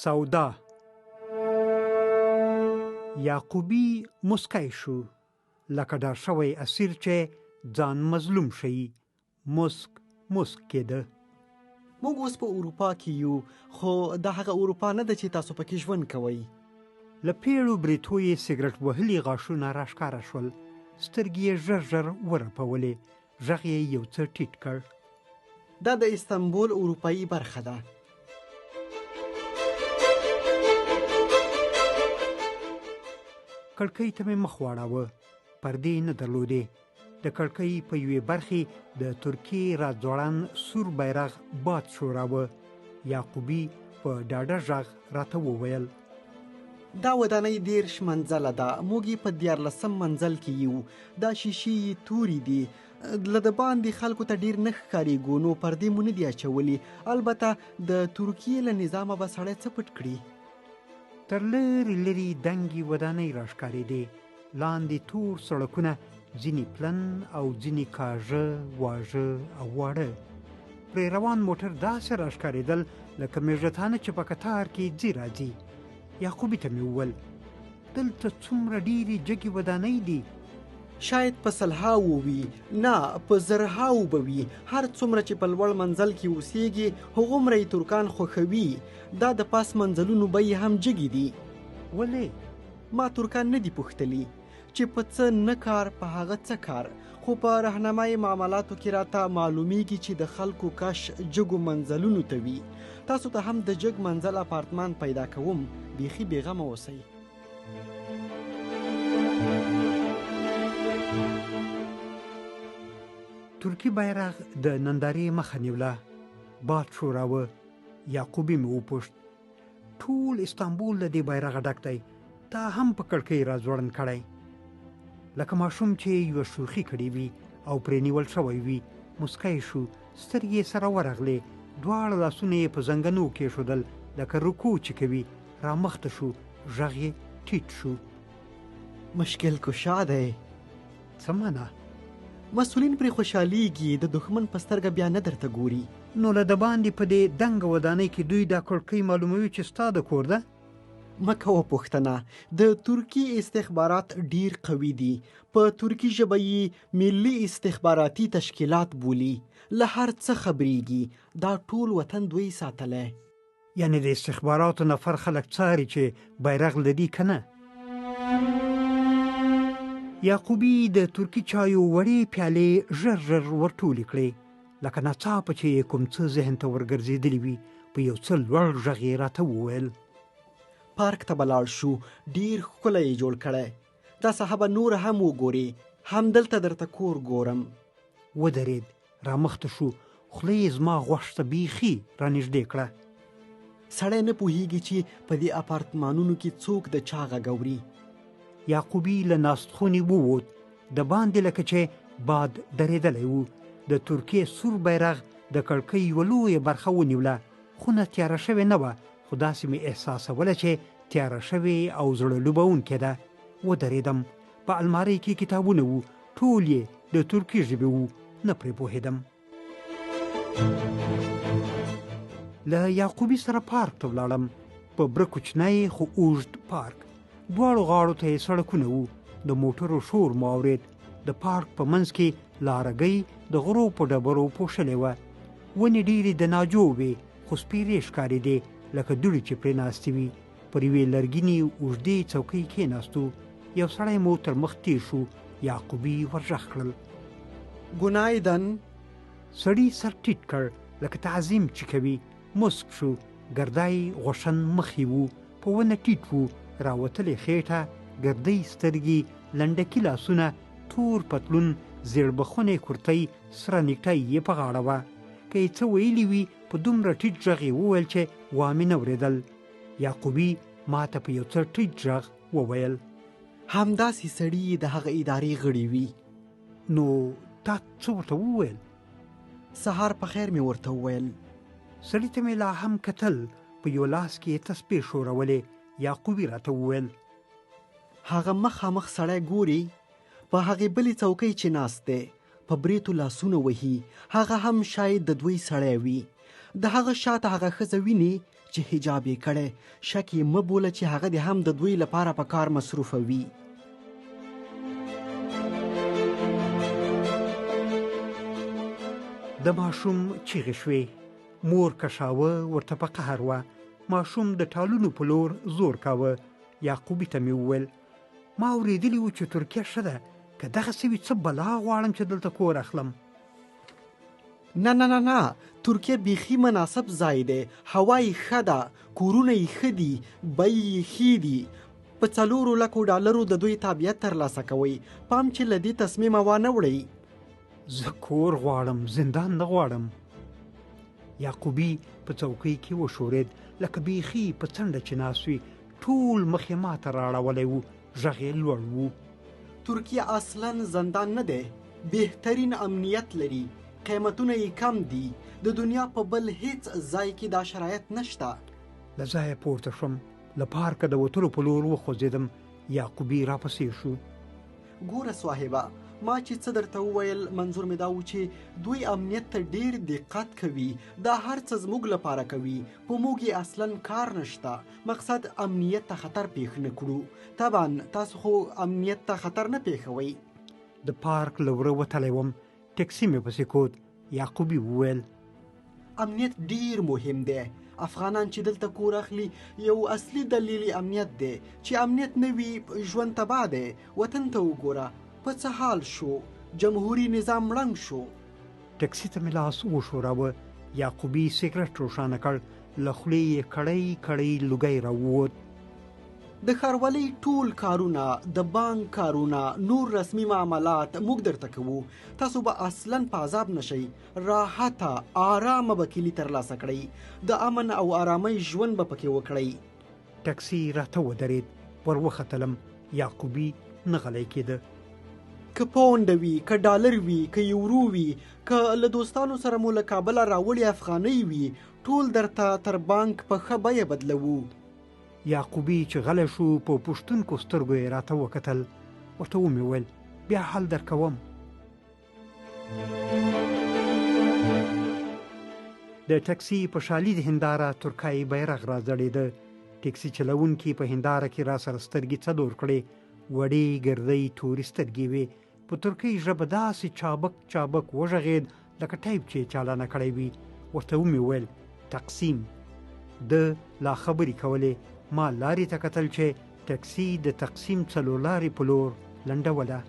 سودا یعقوبي موسکی شو، لکه ډار شوی اسیر چې ځان مظلوم ښيي، موسک موسک کېده. موږ اوس په اروپا کې یو، خو دا هغه اروپا نه ده چې تاسو پکې ژوند کوئ. له پېړو برېتو یې سګرټ وهلي غاښونه راښکاره شول، سترګې یې ژر ژر ورپولې، غږ یې یو څه ټیټ کړ. دا د استانبول اروپایي برخه ده. کړکۍ ته مې مخ واړاوه، پردې نه درلودې. د کړکۍ په یوې برخې د ترکیې راځوړند سور بیرغ باد ښوراوه. یعقوبي په ډاډه غږ راته وویل. دا ودانۍ 30 منزله ده، موږ یې په دیارلسم منزل کې یو. دا شیشې یې تورې دي، له د باندې خلکو ته ډیر نه ښکارېږو، نو پردې مو نه دي اچولي. البته د ترکیې له نظامه به سړی څه پټ کړي. تر لرې لرې دنګې ودانۍ راښکارېدې، لاندې تور سړکونه ځینې پلن او ځینې کاږه واږه او واړه. پرې روان موټر داسې راښکارېدل لکه میږتانه چې په کتار کې ځي راځي. یعقوبي ته مې وویل، دلته څومره ډېرې جګې ودانۍ دي. شاید په سلهاوو وي، نه په زرهاوو به وي. هر څومره چې په لوړ منزل کې اوسېږي، هغومره یې ترکان خوښوي. دا د پاس منزلونو بیې هم جګې دي. ولې؟ ما ترکان نه دي پوښتلي چې په څه نه کار په هغه څه کار، خو په رهنمای معاملاتو کې راته معلومیږي چې د خلکو کش جګو منزلونو ته وي. تاسو ته هم د جګ منزل اپارتمان پیدا کوم، بیخي بېغمه اوسئ. ترکي بیرغ د نندارې مخه نیوله، باد ښوراوه. یعقوبي مې وپوښت، ټول استانبول له دې بیرغه ډک دی، تا هم په کړکۍ راځوړند کړی؟ لکه ماشوم چې یوه شوخي کړې وي او پرې نیول شوی وي، موسکی شو، سترګې یې سره ورغلې، دواړه لاسونه یې په زنګنو کېښودل لکه رکوع چې کوي، رامخته شو، غږ یې ټیټ شو. مشکل کشا دی. څه معنا؟ مسؤلین پرې خوشحالېږي، د دښمن په سترګه بیا نه درته ګوري. نو له دباندې په دې دنګه ودانۍ کې دوی دا کړکۍ معلوموي چې ستا د کور ده؟ مه کوه پوښتنه، د ترکي استخبارات ډیر قوي دي، په ترکي ژبه یې ملي استخباراتي تشکیلات بولي، له هر څه خبرېږي، دا ټول وطن دوی ساتلی. یعنې د استخباراتو نفر خلک څاري چې بیرغ لري که نه؟ یعقوبي د ترکي چایو وړې پیالې ژر ژر ورټولې کړې، لکه ناڅاپه چې یې کوم څه ذهن ته ورګرځېدلي وي. په یو څه لوړ غږ یې راته وویل، پارک ته به لاړ شو، ډیر ښکلی یې جوړ کړی، دا ساحه به نوره هم وګورې، همدلته درته کور ګورم. ودرېد، رامخته شو، خوله یې زما غوږ ته بیخي رانږدې کړه. سړی نه پوهیږي چې په دې اپارتمانونو کې څوک د چا غږ اوري. یعقوبي له ناستخونې ووت، د باندې لکه چې باد درېدلی و. د ترکیې سور بیرغ د کړکۍ یوه لویه برخه ونیوله. خونه تیاره شوې نه وه، خو داسې مې احساسوله چې تیاره شوې او زړه لوبوونکې ده. ودرېدم، په المارۍ کې کتابونه وو، ټول یې د ترکي ژبې وو، نه پرې پوهېدم. له یعقوبي سره پارک ته ولاړم. په بره کوچنی خو اوږد پارک، دواړو غاړو ته یې سړکونه وو. د موټرو شور مو اورېد. د پارک په منځ کې لارګۍ د غرو په ډبرو پوښلې وه. ونې ډېرې د ناجو وې، خو سپېرې ښکارېدې، لکه دوړې چې پرې ناستې وي. پر یوې لرګینې اوږدې څوکۍ کېناستو. یو سړی مو تر مخ تېر شو. یعقوبي ورغږ کړل، ګنایدن. سړي سر ټیټ کړ، لکه تعظیم چې کوي. موسک شو، ګردی غوښن مخ یې و، په ونه ټیټ و، راوتلې خېټه، ګردۍ سترګې، لنډکي لاسونه، تور پتلون، زیړ بخونې کورتۍ، سره نیکټای یې په غاړه وه. که یې څه ویلي وي، په دومره ټیټ غږ یې وویل چې وا مې نه ورېدل. یعقوبي ما ته په یو څه ټیټ غږ وویل، همداسې سړي د هغه ادارې غړي وي. نو تا څه ورته وویل؟ سهار په خیر مې ورته وویل. سړي ته مې لا هم کتل، په یو لاس کې یې تسبیح ښورولې. یعقوبي راته وویل، هغه مخامخ سړی ګوري، په هغې بلې څوکۍ چې ناست دی، په برېتو لاسونه وهي، هغه هم شاید د دوی سړی وي. د هغه شاته هغه ښځه ویني چې حجاب یې کړی، شک یې مه بوله چې هغه دې هم د دوی لپاره په کار مصروفه وي. د ماشوم چیغې شوې، مور کشاوه، ورته په قهر وه. ماشوم د ټالونو په لور زور کاوه. یعقوبي ته مې وویل، ما اورېدلي وو چې ترکیه ښه ده، که دغسې وي څه بلا غواړم چې دلته کور اخلم. نه نه نه نه، ترکیه بیخي مناسب ځای دی، هوا یې ښه ده، کورونه یې ښه دي، بیې یې ښې دي. په 4 لکو ډالرو د دوی تابعیت ترلاسه کوئ. پام چې له دې تصمیمه وانه وړئ. زه کور غواړم، زندان نه غواړم. یعقوبي په څوکۍ کې وښورېد، لکه بیخي په څنډه چې ناست وي. ټول مخ یې ماته رااړولی و، غږ یې لوړ و. ترکیه اصلا زندان نه دی، بهترین امنیت لري، قیمتونه یې کم دي، د دنیا په بل هیڅ ځای کې دا شرایط نشته. له ځایه پورته شوم، له پارکه د وتلو په لور وخوځېدم. یعقوبي راپسې شو. ګوره صاحبه، ما چې څه درته وویل، منظور مې دا و چې دوی امنیت ته ډیر دقت کوي، دا هر څه زموږ لپاره کوي، په موږ یې اصلا کار نشته. مقصد امنیت ته خطر پیښ نه کړو. طبعا تاسو خو امنیت ته خطر نه پیښوئ. د پارک له وره وتلی وم، ټکسي مې پسې کود. یعقوبي وویل، امنیت ډیر مهم دی. افغانان چې دلته کور اخلي، یو اصلي دلیل یې امنیت دی. چې امنیت نه وي، ژوند تباه دی. وطن ته وګوره په څه حال شو، جمهوري نظام ړنګ شو. ټکسي ته مې لاس وښوراوه. یعقوبي سګرټ روښانه کړ، له خولې یې کړۍ کړۍ لوګی راووت. د ښاروالۍ ټول کارونه، د بانک کارونه، نور رسمي معاملات موږ درته کوو. تاسو به اصلا په عذاب نشئ، راحته آرامه به کلي ترلاسه کړئ، د امن او آرامۍ ژوند به پکې وکړئ. ټکسي راته ودرېد، ور وختلم. یعقوبي نه غلی کېده. که پونډ وي، که ډالر وي، که یورو وي، که له دوستانو سره مو له کابله راوړې افغانۍ وي، ټول درته تر بانک په ښه بیه بدلوو. یعقوبي چې غلی شو، په پوښتونکو سترګو یې راته وکتل. ورته ومې ویل، بیا حل درکوم. د ټکسي په شالید هنداره ترکایي بیرغ راځړېده. ټکسي چلوونکي په هنداره کې را سره سترګې څلور کړې. وړې ګردۍ تورې سترګې وې. په ترکۍ ژبه داسې چابک چابک وغږېد لکه ټایپ چې یې چالانه کړی وي. ورته ومې ویل، تقسیم. ده لا خبرې کولې، ما لارې ته کتل چې ټکسي د تقسیم څلور لارې په لور لنډوله.